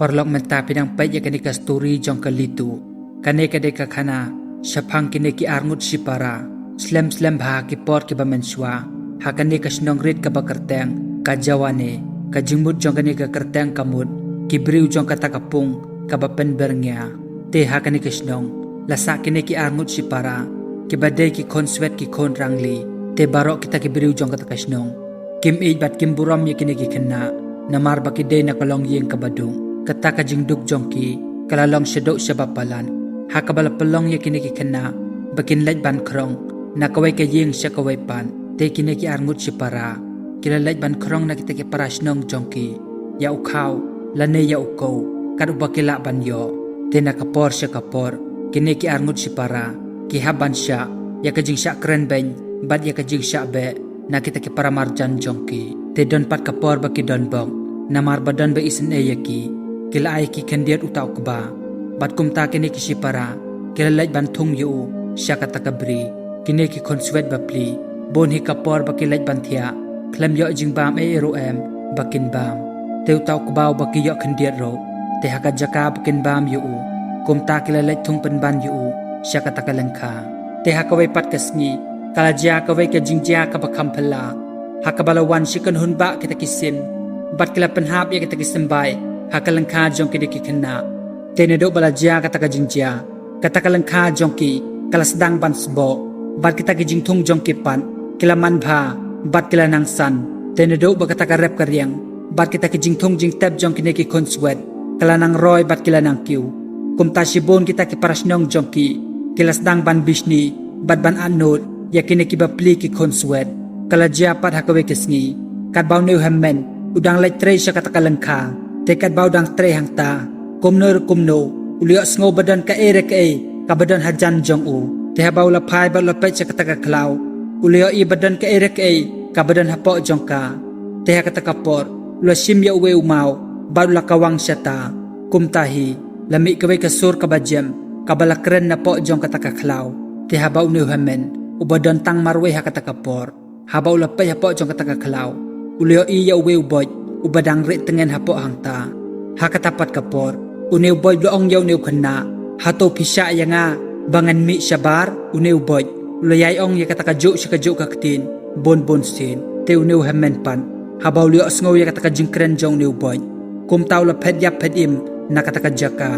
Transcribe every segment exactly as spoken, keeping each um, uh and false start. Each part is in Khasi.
Paralok, mynta phi dang peit ïa kane ka story jong ka Litu. Kane ka dei ka khana shaphang kine ki arngut shipara. Slem slem bha ki por kiba mynshuwa, ha kane ka shnong rit kaba kyrteng ka Jawane, ka jingmut jong kane ka kyrteng ka mut ki briew jong kata ka pung kaba pynbyrngia. Te ha kane ka shnong la sah kine ki arngut shipara kiba dei ki khun swet ki khun rangli. Te baroh kita ki briew jong kata ka shnong kim ïeit bad kim burom ïa kine ki khynnah, namar ba ki dei na ka longïing kaba dung. Kata ka jingduk jong ki ka la long shaduh shaba palat, ha kaba la pynlong ïa kine ki khynnah ba kin leit ban khrong na kawei ka ïing sha kawei pat. Te kine ki arngut shipara ki la leit ban khrong na kita ki para shnong jong ki, ïa u khaw lane ïa u kow, kat uba ki lah ban ïoh. Te na ka por sha ka por kine ki arngut shipara ki hap ban shah ïa ka jingshah kren beiñ bad ïa ka jingshah beh na kita ki para marjan jong ki. Te don pat ka por ba ki don bok, namar ba don ba isynei ïa ki, ki la ai ïa ki khyndiat uta u kba. Bad kumta kine ki shipara ki la leit ban thung ïa u sha kata ka bri. Kine ki khun swet bapli, bun hi ka por ba ki leit ban thiah, khlem ïoh jingbam ei ei ruh em ba kin bam. Te uta u kba uba ki ïoh khyndiat ruh, te ha ka jaka ba kin bam ïa u, kumta ki la leit thung pynban ïa u sha kata ka lyngkha. Te ha kawei pat ka sngi ka la jia kawei ka jingjia kaba kham phylla, ha kaba la wan shi kynhun bah kita ki sim bad ki la pynhap ïa kita ki symbai ha ka lyngkha jong kine ki khynnah. Te naduh ba la jia kata ka jingjia, kata ka lyngkha jong ki ka la sdang ban sboh, bad kita ki jingthung jong ki pat ki la man bha bad ki la nang san. Te naduh ba kata ka rep ka riang bad kita ki jingthung jingtep jong kine ki khun swet ka la nang roi bad ki la nang kiew, kumta shibun kita ki para shnong jong ki ki la sdang ban bishni bad ban athnud ïa kine ki bapli ki khun swet. Ka la jia pat ha kawei ka sngi, katba une u hynmen u dang leit trei sha kata ka lyngkha, te katba u dang trei hangta, kumno re kumno u la ïohsngew ba don kaei re kaei kaba don hajan jong u. Te haba u la phai bad u la peit sha kata ka khlaw, u la ïohi ba don kaei re kaei kaba don hapoh jong ka. Te ha kata ka por u la shim ïa uwei u maw bad u la kawang shata. Kumta hi la mih kawei ka sur kaba jem kaba la kren napoh jong kata ka khlaw. Te haba une u hynmen uba don tang marwei ha kata ka por, haba u la peit hapoh jong kata ka khlaw, u la ïohi ïa uwei u boit uba dang rieh tngen hapoh hangta. Ha kata pat ka por une u boit u la ong ïa une u khynnah, "Hato phi shah ïa nga ba ngan mih shabar?" Une u boit u la ïai ong ïa kata kajuh shi kajuh ka ktien bun bun sien. Te une u hynmen pat, haba u la ïohsngew ïa kata ka jingkren jong une u boit, kumta u la phet ïap phet im na kata ka jaka.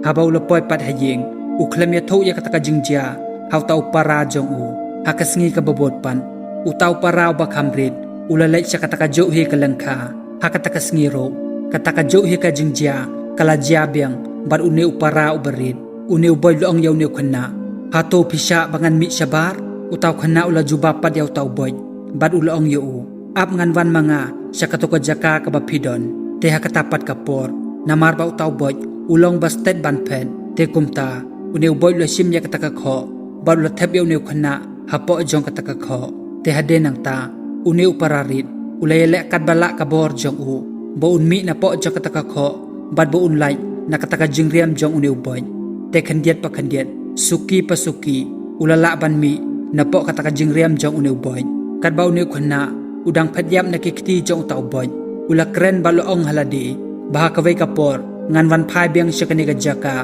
Haba u la poi pat ha ïing, u khlem ïathuh ïa kata ka jingjia ha uta u para jong u. Ha ka sngi kaba bud pat, uta u para uba kham rit u la leit sha kata kajuh hi ka lyngkha. Ha kata ka sngi ruh, kata kajuh hi ka jingjia ka la jia biang bad une u para uba rit. Une u boit u la ong ïa une u khynnah, "Hato phi shah ba ngan mih shabar?" Uta u khynnah u la jubab pat ïa uta u boit bad u la ong ïa u, "Ap ngan wan ma nga sha kato ka jaka kaba phi don." Te ha kata pat ka por, namar ba uta u boit u long ba stet ban phet, te kumta une u boit u la shim ïa kata ka khoh bad u la thep ïa une u khynnah hapoh jong kata ka khoh. Te hadien nangta une u para rit u la ïaleh katba lah ka bor jong u ba un mih napoh jong kata ka khoh bad ba un lait na kata ka jingriam jong une u boit. Te khyndiat pa khyndiat, suki pa suki, u la lah ban mih napoh kata ka jingriam jong une u boit. Katba une u khynnah u dang phet ïap na ki kti jong uta u boit, u la kren bad u la ong ha lade ba ha kawei ka por ngan wan phai biang sha kane ka jaka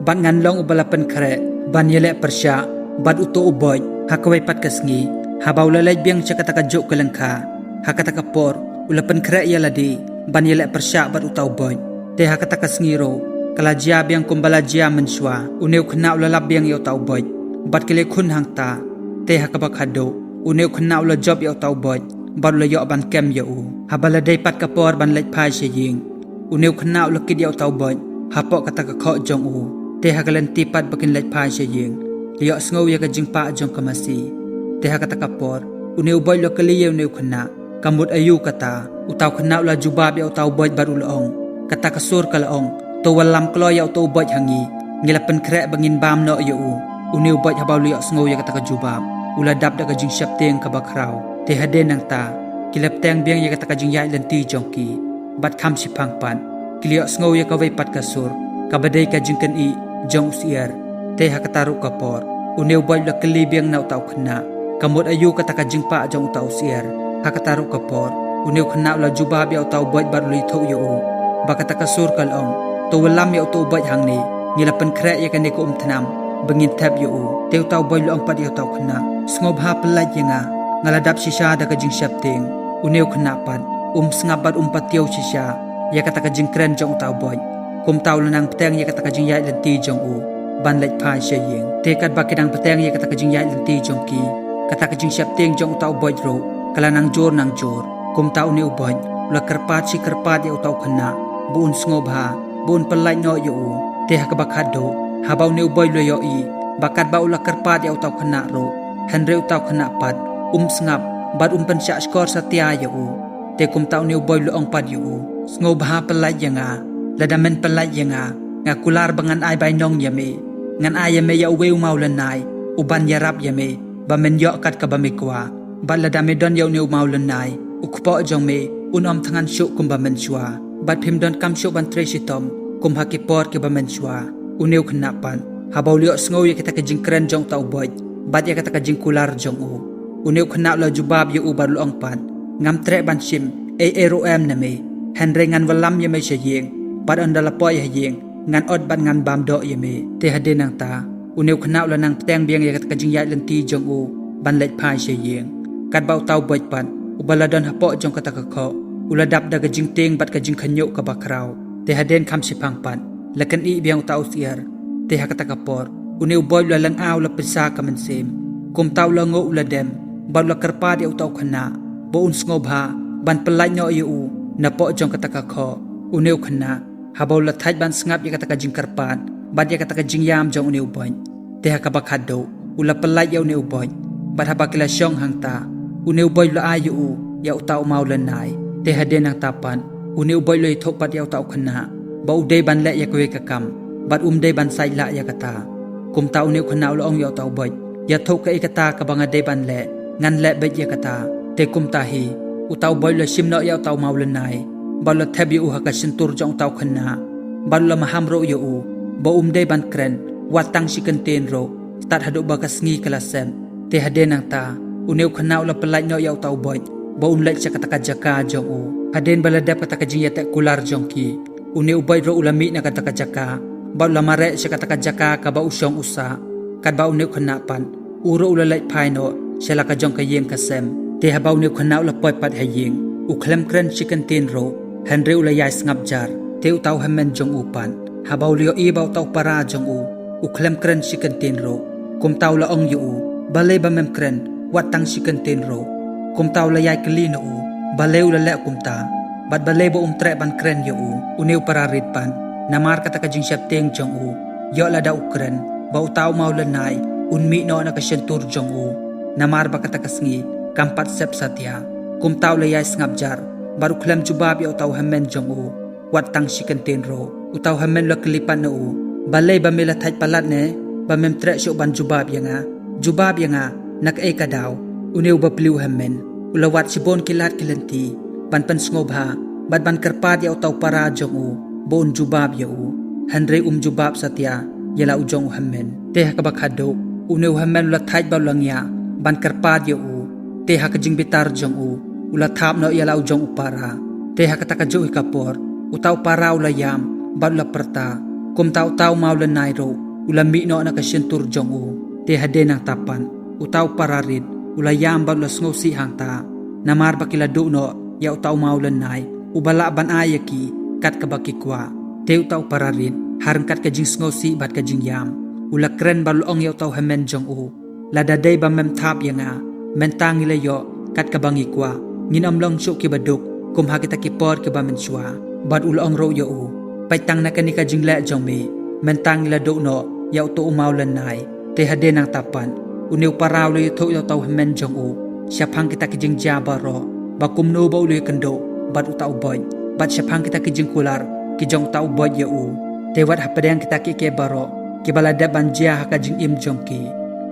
bad ngan long uba la pynkhreh ban ïaleh pyrshah bad uto u boit. Ha kawei pat ka sngi, haba u la leit biang sha kata kajuh ka lyngkha, ha kata ka por u la pynkhreh ïa lade ban ïaleh pyrshah bad uta u boit. Te ha kata ka sngi ruh ka la jia biang kumba la jia mynshuwa. Une u khynnah u la lap biang ïa uta u boit bad ki la ïakhun hangta. Te ha kaba khatduh, une u khynnah u la jop ïa uta u boit bad u la ïoh ban kem ïa u. Haba la dei pat ka por ban leit phai sha ïing, une u khynnah u la kit ïa uta u boit hapoh kata ka khoh jong u. Te ha ka lynti pat ba kin leit phai sha ïing, la ïohsngew ïa ka jingpah jong ka masi. Te ha kata ka por une u boit u la kylli ïa une u khynnah, "Ka mut aïu kata?" Uta u khynnah u la jubab ïa uta u boit bad u la ong, "Kata ka sur ka la ong, 'To wan lam kloi ïa uta u boit ha ngi, ngi la pynkhreh ba ngin bam noh ïa u.'" Une u boit haba u la ïohsngew ïa kata ka jubab, u la dap da ka jingsheptieng kaba khraw. Te hadien nangta ki la bteng biang ïa kata ka jingïaid lynti jong ki. Bad kham shiphang pat ki la ïohsngew ïa kawei pat ka sur kaba dei ka jingkynnoh jong u syiar. Te ha kata ruh ka por une u boit u la kylli biang na uta u khynnah, "Ka mut aïu kata ka jingpah jong uta u syiar?" Ha kata ruh ka por une u khynnah u la jubab ïa uta u boit bad u la ïathuh ïa u ba kata ka sur ka la ong, To wallam ïa uta u boit hangne, ngi la pynkhreh ïa kane ka umthnam ba ngin thep ïa u. Te uta u boit u la ong pat ïa uta u khynnah, sngewbha pyllait ïa nga, nga la dap shisha da ka jingsheptieng. Une u khynnah pat um sngap bad um pat tiew shisha ïa kata ka jingkren jong uta u boit. Kumta u la nang bteng ïa kata ka jingïaid lynti jong u ban leit phai sha ïing. Te katba ki nang bteng ïa kata ka jingïaid lynti jong ki, kata ka jingsheptieng jong uta u boit ruh ka la nang jur nang jur. Kumta une u boit u la kyrpad shi kyrpad ïa uta u khynnah ba un sngewbha, ba un pyllait noh ïa u. Te ha kaba khatduh, haba une u boit u la ïohi ba katba u la kyrpad ïa uta u khynnah ruh, hynrei uta u khynnah pat um sngap bad um pynshah shkor satia ïa u. Te kumta une u boit u la ong pat ïa u, sngewbha pyllait ïa nga. Lada men pyllait ïa nga, nga kular ba ngan ai bainong ïa me. Ngan ai ïa me ïa uwei u mawlynnai uban ïarap ïa me ba men ïoh kat kaba me kwah. Bad lada me don ïa une u mawlynnai, u kpoh jong me un ym thngan shuh kumba mynshuwa, bad phim donkam shuh ban trei shitom kum ha ki por kiba mynshuwa. Une u khynnah pat, haba u la ïohsngew ïa kata ka jingkren jong uta u boit bad ïa kata ka jingkular jong u, une u khynnah u la jubab ïa u bad u la ong pat, ngam treh ban shim ei ei ruh em na me, hynrei ngan wallam ïa me sha ïing, bad ynda la poi ha ïing ngan ot bad ngan bam doh ïa me. Te hadien nangta, une u khynnah u la nang bteng biang ïa kata ka jingïaid lynti jong u ban leit phai sha ïing. Katba uta u boit pat, uba la don hapoh jong kata ka khoh, u la dap da ka jingtieng bad ka jingkhynñiuh kaba khraw. Te hadien kham shiphang pat, la kynnoh biang uta u syiar. Te ha kata ka por, une u boit u la lynga u la pynsa ka mynsiem. Kumta u la nguh u la dem bad u la kyrpad ïa uta u khynnah ba un sngewbha ban pyllait noh ïa u napoh jong kata ka khoh. Une u khynnah, haba u la thait ban sngap ïa kata ka jingkyrpad bad ïa kata ka jingïam jong une u boit, te ha kaba khatduh u la pyllait ïa une u boit. Bad haba ki la shong hangta, une u boit u la ai ïa u ïa uta u mawlynnai. Te hadien nangta pat, une u boit u la ïathuh pat ïa uta u khynnah ba u dei ban leh ïa kawei ka kam bad um dei ban sait lah ïa kata. Kumta une u khynnah u la ong ïa uta u boit, ïathuh kaei kata kaba nga dei ban leh, ngan leh beit ïa kata. Te kumta hi, uta u boit u la shim noh ïa uta u mawlynnai bad u la thep ïa u ha ka shyntur jong uta u khynnah, bad u la maham ruh ïa u ba um dei ban kren wat tang shi kyntien ruh, tad haduh ba ka sngi ka la sep. Te hadien nangta, une u khynnah u la pyllait noh ïa uta u boit ba un leit sha kata ka jaka jong u. Hadien ba la dep kata ka jingïateh kular jong ki, une u boit ruh u la mih na kata ka jaka bad u la mareh sha kata ka jaka kaba u shong u sah. Katba une u khynnah pat, u ruh u la leit phai noh sha la ka jong ka ïing ka sem. Te haba une u khynnah u la poi pat ha ïing, u khlem kren shi kyntien ruh, hynrei u la ïai sngap jar. Te uta u hynmen jong u pat, haba u la ïohi ba uta u para jong u u khlem kren shi kyntien ruh, kumta u la ong ïa u, balei ba mem kren wat tang shi kyntien ruh? Kumta u la ïai kylli na u, balei u la leh kumta, bad balei ba um treh ban kren ïa u? Une u para rit pat, namar kata ka jingsheptieng jong u, ïoh lada u kren ba uta u mawlynnai un mih noh na ka shyntur jong u, namar ba kata ka sngi kam pat sep satia. Kumta u la ïai sngap jar bad u khlem jubab ïa uta u hynmen jong u wat tang shi kyntien ruh. Uta u hynmen u la kylli pat na u, balei ba me la thait palat ne ba mem treh shuh ban jubab ïa nga? Jubab ïa nga na kaei ka daw? Une u bapli u hynmen u la wad shibun ki lad ki lynti ban pynsngewbha bad ban kyrpad ïa uta u para jong u ba un jubab ïa u, hynrei um jubab satia ïa la u jong u hynmen. Te ha kaba khatduh, une u hynmen u la thait bad u la ngiah ban kyrpad ïa u. Te ha ka jingbitar jong u, u la thap noh ïa la u jong u para. Te ha kata kajuh hi ka por, uta u para u la ïam bad u la pyrta. Kumta uta u mawlynnai ruh u la mih noh na ka shyntur jong u. Te hadien nangta pat, uta u para rit u la ïam bad u la sngewsih hangta, namar ba ki la duh noh ïa uta u mawlynnai uba lah ban ai ïa ki kat kaba ki kwah. Te uta u para rit, ha ryngkat ka jingsngewsih bad ka jingïam, u la kren bad u la ong ïa uta u hynmen jong u, lada dei ba mem thap ïa nga, mynta ngi la ïoh kat kaba ngi kwah. Ngin ym long shuh kiba duk kum ha kita ki por kiba mynshuwa. Bad u la ong ruh ïa u, peit tang na kane ka jingleh jong me, mynta ngi la duh noh ïa uta u mawlynnai. Te hadien nangta pat, une u para u la ïathuh ïa uta u hynmen jong u shaphang kita ki jingjia baroh, ba kumno ba u la ïakynduh bad uta u boit, bad shaphang kita ki jingkular ki jong uta u boit ïa u. Te wat hapdeng kita kiei kiei baroh kiba la dep ban jia ha ka jingim jong ki,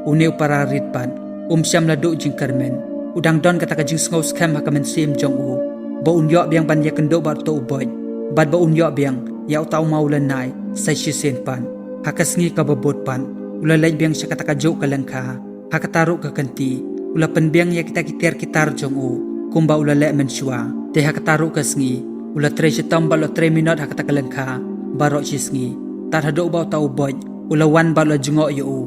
une u para rit pat um shym la duh jingkyrmen. U dang don kata ka jingsngew skhem ha ka mynsiem jong u ba un ïoh biang ban ïakynduh bad uta u boit, bad ba un ïoh biang ïa uta u mawlynnai sa shisien pat. Ha ka sngi kaba bud pat, u la leit biang sha kata kajuh ka lyngkha. Ha kata ruh ka kynti, u la pynbiang ïa kita ki tiar ki tar jong u kumba u la leh mynshuwa. Te ha kata ruh ka sngi, u la trei shitom bad u la trei minot ha kata ka lyngkha baroh shi sngi, tad haduh ba uta u boit u la wan bad u la jngoh ïa u,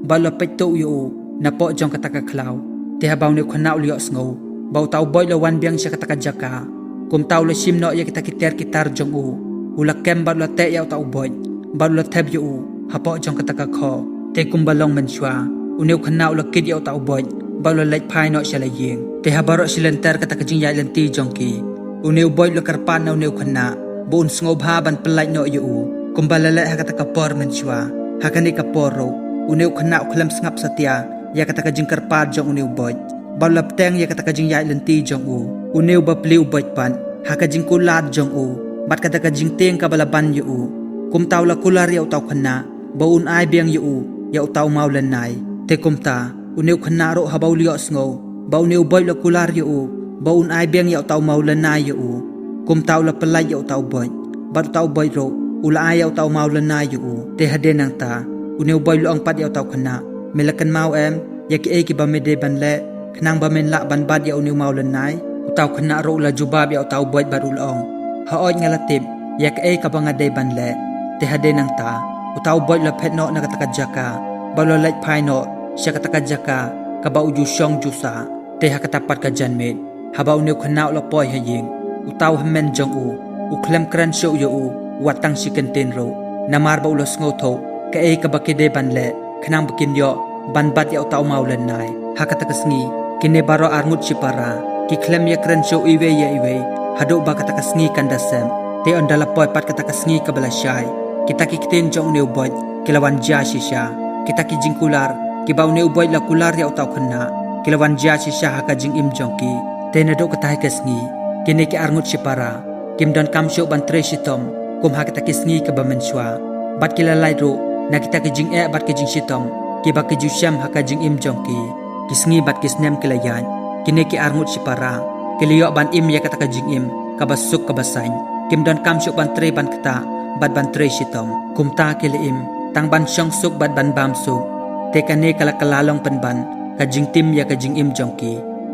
bad u la peit tuh ïa u napoh jong kata ka khlaw. Te haba une u khynnah u la ïohsngew ba uta u boit u la wan biang sha kata ka jaka, kumta u la shim noh ïa kita ki tiar ki tar jong u, u la kem bad u la teh ïa uta u boit, bad u la thep ïa u hapoh jong kata ka khoh. Te kumba long mynshuwa, une u khynnah u la kit ïa uta u boit bad u la leit phai noh sha la ïing. Te ha baroh shi lynter kata ka jingïaid lynti jong ki, une u boit u la kyrpad na une u khynnah ba un sngewbha ban pyllait noh ïa u, kumba la leh ha kata ka por mynshuwa. Ha kane ka por ruh, une u khynnah u khlem sngap satia ïa kata ka jingkyrpad jong une u boit, bad u la bteng ïa kata ka jingïaid lynti jong u. Une u bapli u boit pat, ha ka jingkular jong u bad kata ka jingtieng kaba la ban ïa u, kumta u la kular ïa uta u khynnah ba un ai biang ïa u ïa uta u mawlynnai. Te kumta, une u khynnah ruh haba u la ïohsngew ba une u boit u la kular ïa u ba un ai biang ïa uta u mawlynnai ïa u, kumta u la pyllait ïa uta u boit, bad uta u boit ruh u la ai ïa uta u mawlynnai ïa u. Te hadien nangta, une u boit u la ong pat ïa uta u khynnah, me la kynmaw em ïa kiei kiba me dei ban leh khnang ba men lah ban bat ïa une u mawlynnai? Uta u khynnah ruh u la jubab ïa uta u boit bad u la ong, haoid, nga la tip ïa kaei kaba nga dei ban leh. Te hadien nangta, uta u boit u la phet noh na kata ka jaka bad u la leit phai noh sha kata ka jaka kaba u ju shong ju sah. Te ha kata pat ka janmiet, haba une u khynnah u la poi ha ïing, uta u hynmen jong u u khlem kren shuh ïa u wat tang shi kyntien ruh, namar ba u la sngewthuh kaei kaba ki dei ban leh khnang ba kin ïoh ban bat ïa uta u mawlynnai. Ha kata ka sngi, kine baroh arngut shipara ki khlem ïakren shuh iwei ïa iwei haduh ba kata ka sngi kan da sep. Te ynda la poi pat kata ka sngi kaba la shai, kita ki ktien jong une u boit ki la wan jia shisha. Kita ki jingkular kiba une u boit u la kular ïa uta u khynnah ki la wan jia shisha ha ka jingim jong ki. Te naduh kata hi ka sngi, kine ki arngut shipara kim donkam shuh ban trei shitom kum ha kita ki sngi kiba mynshuwa, bad ki la lait ruh na kita ki jingeh bad ki jingshitom kiba ki ju shem ha ka jingim jong ki. Ki sngi bad ki snem ki la ïaid, kine ki arngut shipara ki la ïoh ban im ïa kata ka jingim kaba suk kaba saiñ. Kim donkam shuh ban trei ban ktah bad ban trei shitom. Kumta ki la im tang ban shong suk bad ban bam suk. Te kane ka la kylla long pynban ka jingtim ïa ka jingim jong ki.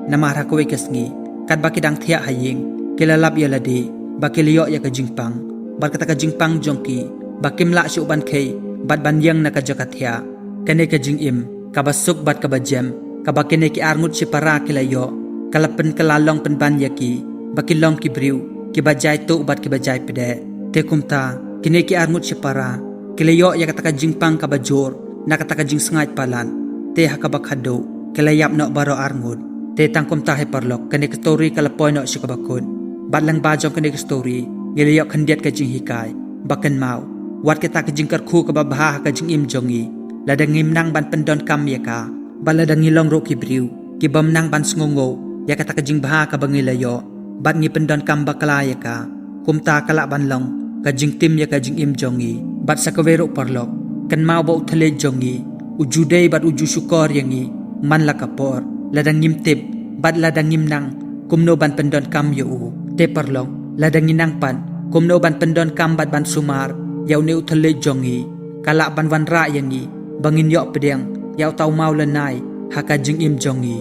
Namar ha kawei ka sngi, katba ki dang thiah ha ïing, ki la lap ïa lade ba ki la ïoh ïa ka jingpang, bad kata ka jingpang jong ki ba kim lah shuh ban khie bad ban ïeng na ka jaka thiah. Kane ka jingim kaba suk bad kaba jem kaba kine ki arngut shipara ki la ïoh, ka la pynkylla long pynban ïa ki ba ki long ki briew kiba jai tuh bad kiba jai pdeh. Te kumta, kine ki arngut shipara ki la ïoh ïa kata ka jingpang kaba jur na kata ka jingsngaid palat. Te ha kaba khadduh ki la ïap noh baroh arngut. Te tang kumta hi paralok, kane ka story ka la poi noh sha kaba kut. Bad lyngba jong kane ka story ngi la ïoh khyndiat ka jinghikai ba kynmaw, wat kata ka jingkyrkhu kaba bha ha ka jingim jong ngi, lada ngim nang ban pyndonkam ïa ka, bad lada ngi long ruh ki briew ki bym nang ban sngewnguh ïa kata ka jingbha kaba ngi la ïoh, bad ngi pyndonkam bakla ïa ka, kumta ka lah ban long ka jingtim ïa ka jingim jong ngi. Bad sa kawei ruh paralok, kynmaw ba u thylliej jong ngi u ju dei bad u ju shukor ïa ngi man la ka por. Lada ngim tip bad lada ngim nang kumno ban pyndonkam ïa u. Te paralok, lada ngi nang pat kumno ban pyndonkam bad ban sumar ïa une u thylliej jong ngi, ka lah ban wanrah ïa ngi ba ngin ïoh pdiang ïa uta u mawlynnai ha ka jingim jong ngi.